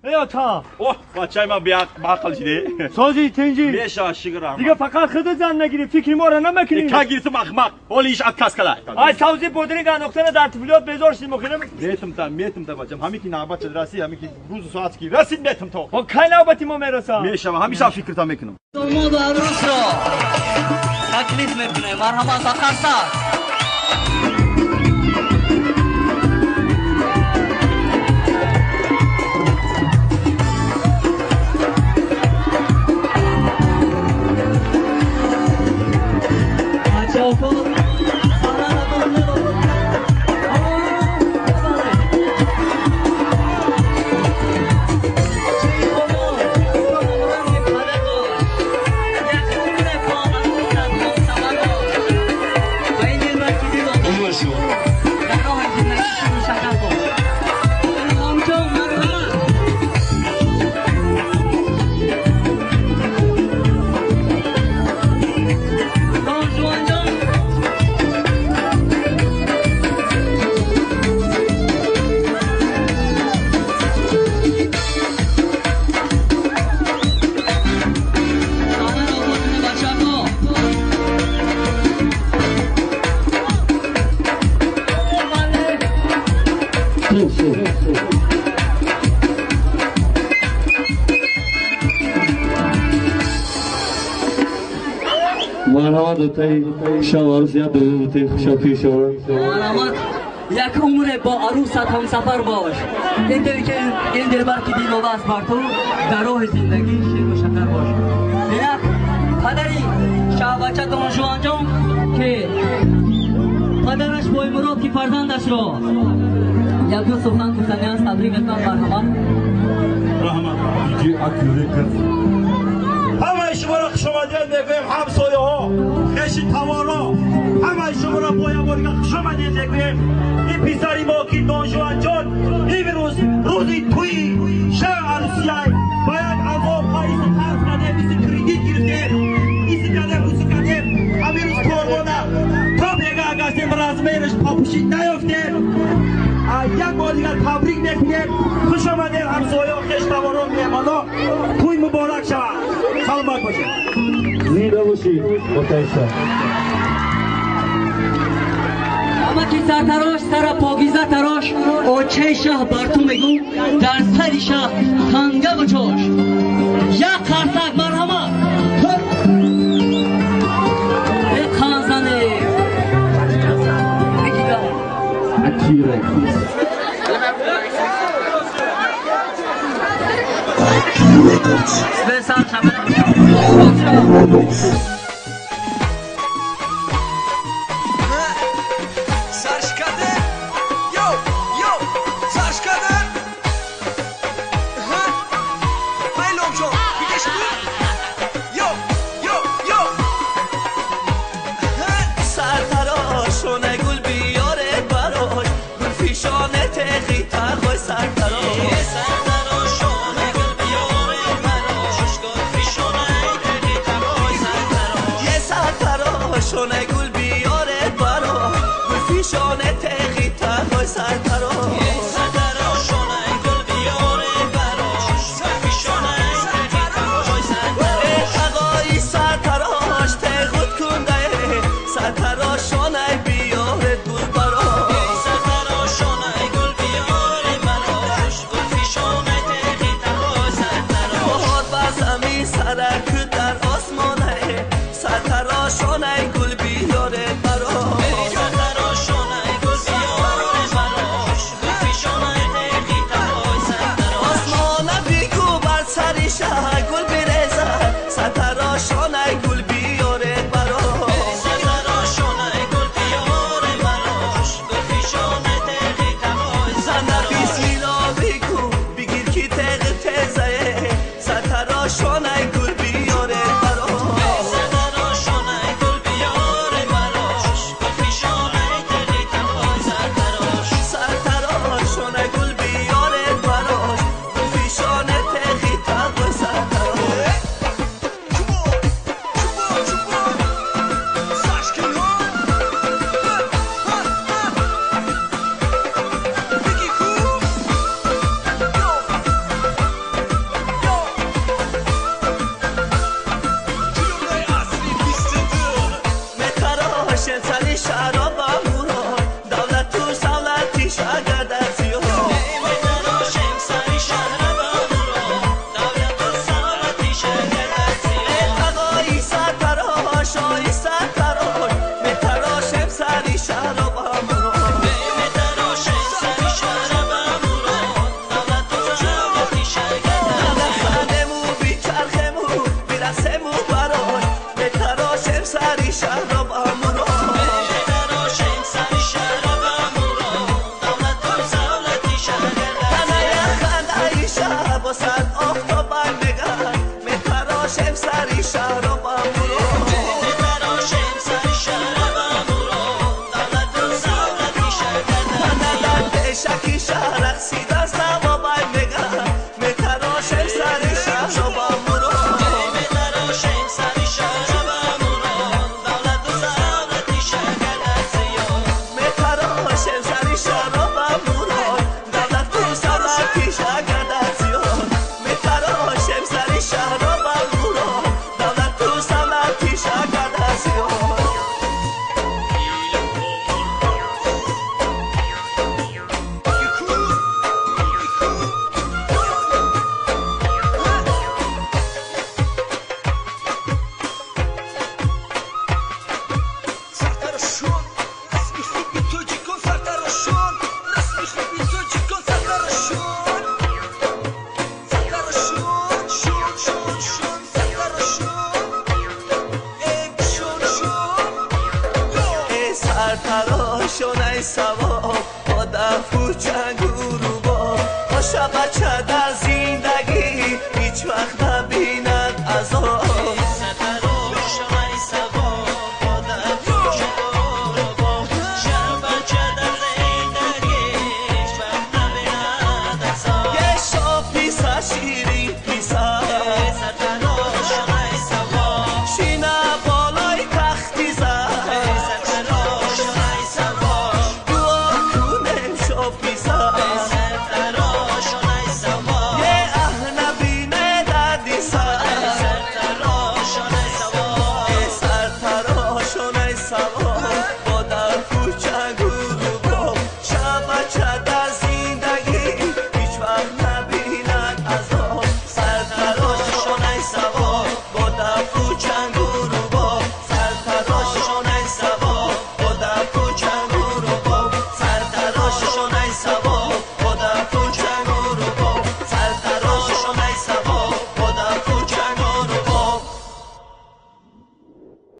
Эй ата. Оҳ, бачаи ман беақл шиде. Сози тинҷи. Мешава, шукр раҳмат. Дига фақат худат зан нагирӣ, фикри моро намекунӣ. Ка гирифтам, ахмақ. Ҳоли иш отказ калай. Ай савзи бодринг андохтана дар тифлиёт безор шидим охирам. Метум та, метум та бачам. Ҳамин ки навбат шуд расид, ҳамин ки рӯзу соат ки расид метум то. Хо кай навбати мо мерасад? Мешава, ҳамеша фикрта мекунам. Домоду арӯсро таклиф мекунем. Марҳамат ба қарсак. Марҳамат, отаи шав арӯс як дӯтаи хушапи шава. Марҳамат, як умре бо арӯсат ҳамсафар бош. Ин дил ки ин дилбар ки дил аст бар ту, дар роҳи зиндагӣ ширу шакар бош. Инак падари шаҳбача Донжуанҷон ки падараш Боймурод ки фарзандашро як ду сухан гуфтани аст, табрик мекунам. Марҳамат. Раҳмат. Диҷи Акюреков. Ҳамаи шуморо хушомадед мегӯем, ҳамсояҳо, хеши таворо, ҳамаи шуморо бо як бор дигар хушомадед мегӯем. Ин писари мо ки Донжуанҷон имрӯз рӯзи тӯи шаҳ арӯсияй ба як азоб қаиси қарз кардем, иси кредит гирифтем, иси кардем, уси кардем, ҳамин рӯз корвона то бегаҳ гаштем, размераш попушид наёфтем. Як бор дигар табрик мекунем. Хуш омадед, ҳамсояҳо, хештаворон, меҳмонон. Тӯй муборак шавад. Саломат бошед. Зинда бошӣ, отаи шаҳ. Амаки сартарош, сара покиза тарош, очаи шаҳ бар ту мегӯм, дар сари шаҳ танга бучош. Як қарсак, марҳамат. Э қанзане. Акира. Бесар шабе. Савоб, бо дафу чангу.